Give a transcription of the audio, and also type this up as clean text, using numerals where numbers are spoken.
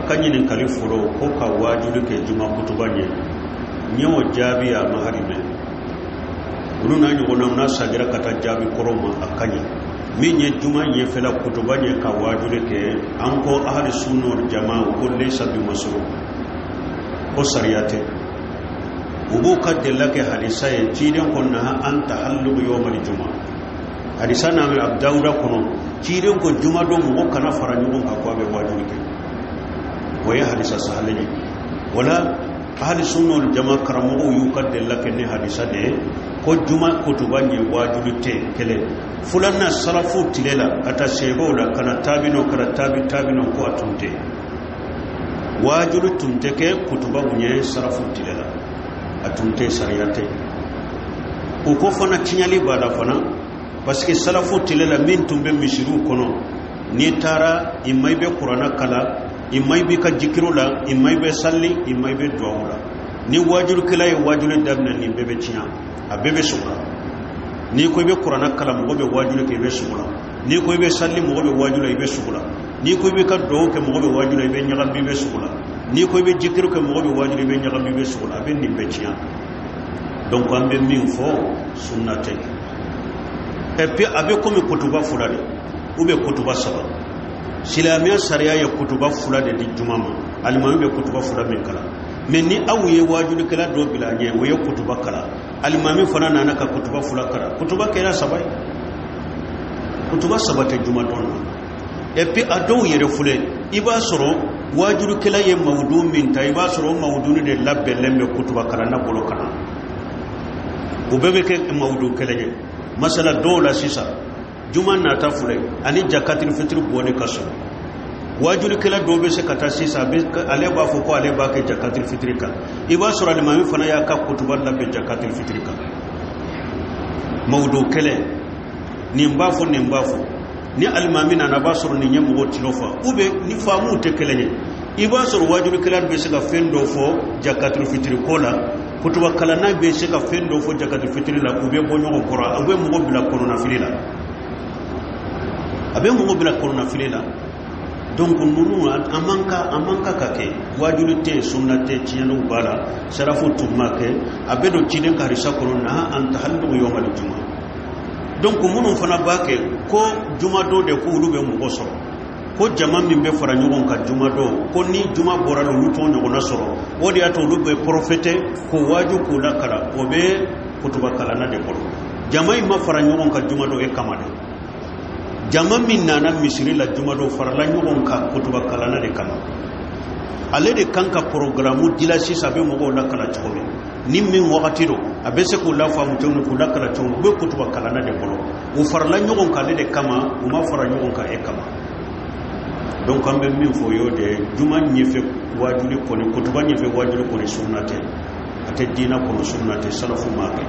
A ka ɲininkali fɔlɔ ko ka waajuli kɛ juma kutuba ɲɛ, n ye o jaabi a ma hari mɛn. Olu n'a ɲɔgɔnnaw n'a sagira ka taa jaabi kɔrɔ ma, a ka ɲi. Min ye juma ɲɛfɛla kutuba ɲɛ ka waajuli kɛ, an ko ahali sunna wal jama ko laysa bi masru, ko sariya tɛ. U b'u ka delila kɛ hadisa ye, ciden ko naha an tahalluqu yawmal juma. Hadisa n'a bɛ Abu Dawuda kɔnɔ, ciden ko juma don mɔgɔ kana fara ɲɔgɔn kan ko a bɛ waajuli kɛ. O ye hadisa sahalen ye. Wala ahali sunna wal jama karamɔgɔw y'u ka delila kɛ ni hadisa de ye ko juma kutuba ɲɛ waajuli tɛ. Kelen filanan, salafu tile la ka taa seebaw la ka na taabinaw ka na taabi taabinaw ko a tun tɛ waajuli tun tɛ kɛ kutuba ɲɛ salafu tile la, a tun tɛ, sariya tɛ. U ko fana tiɲɛli b'a la fana, parce que salafu tile la min tun bɛ misiriw kɔnɔ, n'i taara i ma i bɛ kuranna kalan, i ma i b'i ka jikiriw la, i ma i bɛ sali, i ma i bɛ duwawu la. Ni waajulikɛla ye waajuli daminɛ, nin bɛɛ bɛ tiɲɛ, a bɛɛ bɛ sugo la. N'i ko i bɛ kuranna kalan, mɔgɔ bɛ waajuli kɛ, i bɛ sugo la. N'i ko i bɛ sali, mɔgɔ bɛ waajuli la, i bɛ sugo la. N'i ko i bɛ ka duwawu kɛ, mɔgɔ bɛ waajuli la, i bɛ ɲagami, i bɛ sugo la. N'i ko i bɛ jikiri kɛ, mɔgɔ bɛ waajuli, i bɛ ɲagami, i bɛ sugo la. A bɛ nin bɛɛ tiɲɛ. Donc an bɛ min fɔ, sunna tɛ. Et puis a bɛ komi kutuba 2 de ou bien kutuba 3. Silamɛya sariya ye kutuba 2 de di juma ma, alimami bɛ kutuba 2 min kalan. Mais ni aw ye waajulikɛla dɔ bila a ɲɛ, o ye kutuba kalan, alimami fana nana ka kutuba 2 kalan, kutuba kɛra 3 ye. Kutuba 3 tɛ juma don na. Et puis a dɔw yɛrɛ filɛ, i b'a sɔrɔ waajulikɛla ye mawudu min ta, i b'a sɔrɔ o mawudu de labɛnlen bɛ kutuba kalanna bolo kalan. O bɛɛ bɛ kɛ mawudu kelen ye. Masala dɔw la sisan, juma nata filɛ ani jakatiri fitiri bɔli ka sɔrɔ, waajulikɛla dɔw bɛ se ka taa sisan, ale b'a fɔ ko ale b'a kɛ jakatiri fitiri kan. I b'a sɔrɔ alimami fana y'a ka kutuba labɛn jakatiri fitiri kan. Mawudu kelen, nin b'a fɔ, nin b'a fɔ. Ni alimami nana, a b'a sɔrɔ nin ye mɔgɔw tilo fa, ou bien ni faamuw tɛ kelen ye. I b'a sɔrɔ waajulikɛla bɛ se ka fɛn dɔ fɔ jakatiri fitiri ko la, kutuba kalanna bɛ se ka fɛn dɔ fɔ jakatiri fitiri la, u bɛ bɔ ɲɔgɔn kɔrɔ, a bɛ mɔgɔ bila kɔnɔnafili la, a bɛ mɔgɔ bila kɔnɔnafili la. Donc ninnu a man ka, a man ka ka kɛ. Waajuli tɛ, sunna tɛ, tiɲɛniw b'a la, sarafu tun ma kɛ. A bɛ don ciden ka hadisa kɔnɔ, na an tahalluqu yawmal juma. Donc minnu fana b'a kɛ ko juma don de ko olu bɛ mɔgɔ sɔrɔ, ko jama min bɛ fara ɲɔgɔn kan juma don, ko ni juma bɔra la olu t'o ɲɔgɔnna sɔrɔ, o de y'a to olu bɛ profiter k'o waaju k'o lakala, o bɛ kutuba kalanna de bolo. Jama in ma fara ɲɔgɔn kan juma don e kama dɛ. Jama min nana misiri la juma don, farala ɲɔgɔn kan kutuba kalanna de kama. Ale de kan ka programme dila sisan, a bɛ mɔgɔw lakala cogo min, ni min wagati don a bɛ se k'u lafaamu cogo min, k'u lakala cogo min, u bɛ kutuba kalanna de bolo. U farala ɲɔgɔn kan ale de kama, u ma fara ɲɔgɔn kan e kama. Donc an bɛ min fɔ o y'o de ye, juma ɲɛfɛ waajuli kɔni, kutuba ɲɛfɛ waajuli kɔni sunna tɛ, a tɛ diinɛ kɔnɔ, sunna tɛ, salafu m'a kɛ.